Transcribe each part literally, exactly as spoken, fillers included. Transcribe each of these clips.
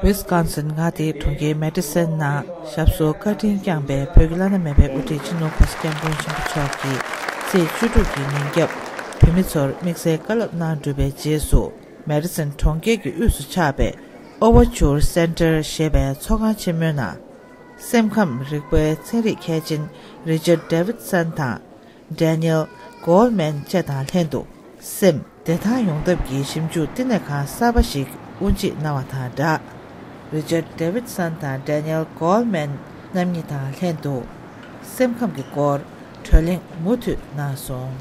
ཝི་སི་ཀོན་སིན་མངའ་སྡེའི་གྲོང་ཁྱེར་མེ་ཏི་སན་ནང་ཞབས་སོར་བཀའ་དྲིན་བསྐྱངས་པའི་བོད་ཀྱི་བླ་ན་མེད་པའི་དབུ་ཁྲིད་སྤྱི་ནོར་གོང་ས་སྐྱབས་མགོན་ཆེན་པོ་མཆོག་གིས་ཚེས་བཅུ་དྲུག་གི་ཉིན་རྒྱབ་བོད་མི་ཚོར་དམིགས་བསལ་བཀའ་སློབ་གནང་གྲུབ་པའི་རྗེས་སུ། མེ་ཏི་སན་གྲོང་ཁྱེར་གྱི་དབུས་སུ་ཆགས་པའི་Overture Center ཞེས་པའི་ཚོགས་ཁང་ཆེན་མོའི་ནང་། སེམས་ཁམས་རིག་པའི་ཚན་རིག་མཁས་ཅན་Richard Davidson དང་Daniel Goleman བཅས་དང་ལྷན་དུ། སེམས་བདེ་ཐང་ཡོང་ཐབས་ཀྱི་ཞིབ་འཇུག་བསྟི་གནས་ཁང་གསར་པ་ཞིག་དབུ་འབྱེད་གནང་བ་དང་སྦྲགས། Richard Davidson དང་Daniel Goleman རྣམ་གཉིས་དང་ལྷན་དུ། སེམས་ཁམས་ཀྱི་སྐོར་བགྲོ་གླེང་མུ་མཐུད་གནང་སོང་།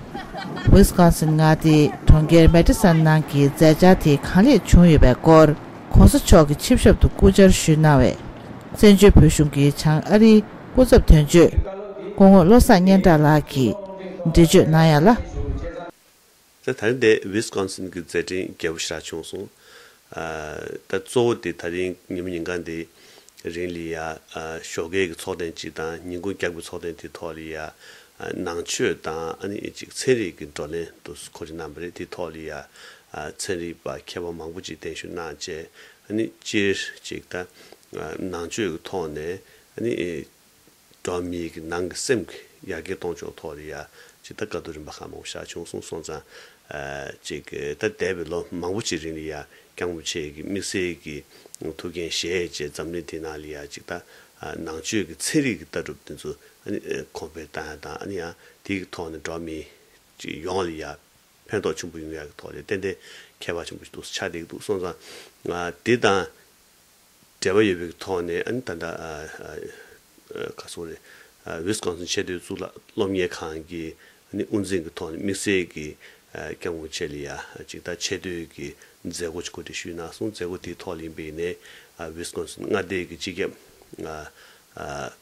ཝི་སི་ཀོན་སིན་མངའ་སྡེའི་གྲོང་ཁྱེར་མེ་ཏི་སན་ནང་གི་མཛད་འཆར་དེ་གང་ལེགས་བྱུང་ཡོད་པའི་སྐོར། ༸གོང་ས་མཆོག་གི་ཆིབས་ཞབས་སུ་སྐུ་བཅར་ཞུས་གནང་བའི། བཙན་བྱོལ་བོད་གཞུང་གི་བྱང་ཨ་རིའི་སྐུ་ཚབ་དོན་གཅོད། སྐུ་ངོ་བློ་བཟང་སྙན་གྲགས་ལགས་ཀྱིས་འགྲེལ་བརྗོད་གནང་ཡ་ལ། ད་ད་རིང་འདི་ཝི་སི་ཀོན་སིན་གྱི་མཛད་འཕྲིན་རྒྱས་པོ་ཞེ་དྲག་བྱུང་སོང་། ཨ། ད་གཙོ་བོ་དེ་ད་རིང་ཉིན་མོ་ཉིན་གང་འདི་རིང་ལ་ཡ། ཨ། ཞོགས་ཀའི་གི་ཚོགས་ཐེངས་གཅིག་དང་ཉིན་གུང་རྒྱབ་ཀྱི་ཚོགས་ཐེངས་དེ་ཐོག་ལ་ཡ། ཨ། ནང་ཆོས་དང་ཨ་ནི་ཅིག་ཚན་རིག་གི་བགྲོ་གླེང་དུ་གོ་སྒྲིག་གནང་བ་རེད། དེ་ཐོག་ལ་ཡ། ཨ། ཚན་རིག་པ་མཁས་པ་མང་པོ་ཅིག་གདན་ཞུ་གནང་བྱས། ཨ་ནི་སྤྱིར་ཅིག་ད། ཨ། ནང་ཆོས་ཀྱི་ཐོག་ནས་ཨ་ནི། འགྲོ་བ་མིའི་གི་ནང་གི་སེམས་ཀྱི་ཡར་རྒྱས་གཏོང་ཕྱོགས་ཐོག་ལ་ཡ་ཅིག་ད་བཀའ་བསྡུར་རིམ་པ་ཁག་མང་པོ་བཞག་བྱུང་སོང་། སོང་ཙང་། ཨ། ཅིག་ད་འདས་པའི་ལོ་མང་པོ་ཅིག་རིང་ལ་ཡ་སྐྱབས་མགོན་རིན་པོ་ཆེ་གི་དམིགས་བསལ་གྱི་ཐུགས་འགན་བཞེས་བྱས་འཛམ་གླིང་འདི་ནང་ལ་ཡ་ཅིག་ད། ཨ། ནང་ཆོས་ཀྱི་ཚན་རིག་གི་ལྟ་གྲུབ་འདི་ཚོ་ཨ་ནི་གོང་འཕེལ་བཏང་ཡ་དང་། ཨ་ནི་ཡང་དེའི་ཐོག་ནས་འགྲོ་བ་མི་ཅིག་ཡོངས་ལ་ཡ་ཕན་ཐོགས་ཆེན་པོ་ཡོང་ཡག་གི་ཐོག་ལ་ཏན་ཏན་ཁྱད་པར་ཆེན་པོ་ཞིག་འདུག་ཆགས་བསྡད་ཀྱི་འདུག། སོང་ཙང་། ཨ། དེ་དང་འབྲེལ་བ་ཡོད་པའི་ཐོག་ནས་ཨ་ནི་ད་ལྟ། ཨ། ཨ། ཨ། ག་སོགས་རེད། ཨ། ཝི་སི་ཀོན་སིན་ཆེས་མཐོའི་གཙུག་ལག་སློབ་གཉེར་ཁང་གི་ཨ་ནི་དབུ་འཛིན་གྱི་ཐོག་ནས་དམིགས་བསལ་གྱི། ཨ། སྐྱབས་མགོན་རིན་པོ་ཆེ་ལ་ཡ་ཅིག་ད་ཆེས་མཐོའི་གི་མཛད་སྒོ་ཅིག་གོ་སྒྲིག་ཞུས་གནང་སོང་། མཛད་སྒོ་དེའི་ཐོག་ལ་ཡིན་པ་ཡིན་ནའི། ཨ། ཝི་སི་ཀོན་སིན་མངའ་སྡེ་གི་སྤྱི་ཁྱབ། ཨ། ཨ།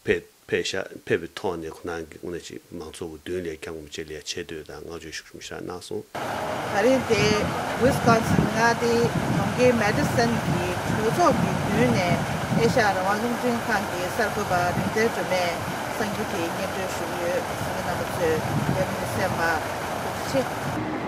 ཕེབས་ཕེབས་ཤག་ཕེབས་པའི་ཐོག་ནས་ཁོ་རང་གི་དངོས་གནས་ཅིག་མང་ཚོགས་ཀྱི་མདུན་ལ་སྐྱབས་མགོན་རིན་པོ་ཆེ་ལ་ཡ་ཆེ་བསྟོད་དང་བསྔགས་བརྗོད་ཤུགས་ཆེན་པོ་ཞིག་གནང་སོང་། ད་རིང་དེ་ཝི་སི་ཀོན་སིན་མངའ་སྡེའི་གྲོང་ཁྱེར་མེ་ཏི་སན་གྱི་གྲོས་ཚོགས་ཀྱི་མདུན་ནས་ཨེ་ཤ་ཡ་རང་དབང་རླུང་འཕྲིན་ཁང་གི་གསར་འགོད་པ་རིག་རྩལ་སྒྲོལ་མས་གསར་འགྱུར་དེ་སྙན་སྒྲོན་ཞུ་གི་ཡོད། གསན་མཁན་རྣམ་པ་ཚོས་ཡ་མི་གསན་པ་ཐུགས་རྗེ་ཆེ།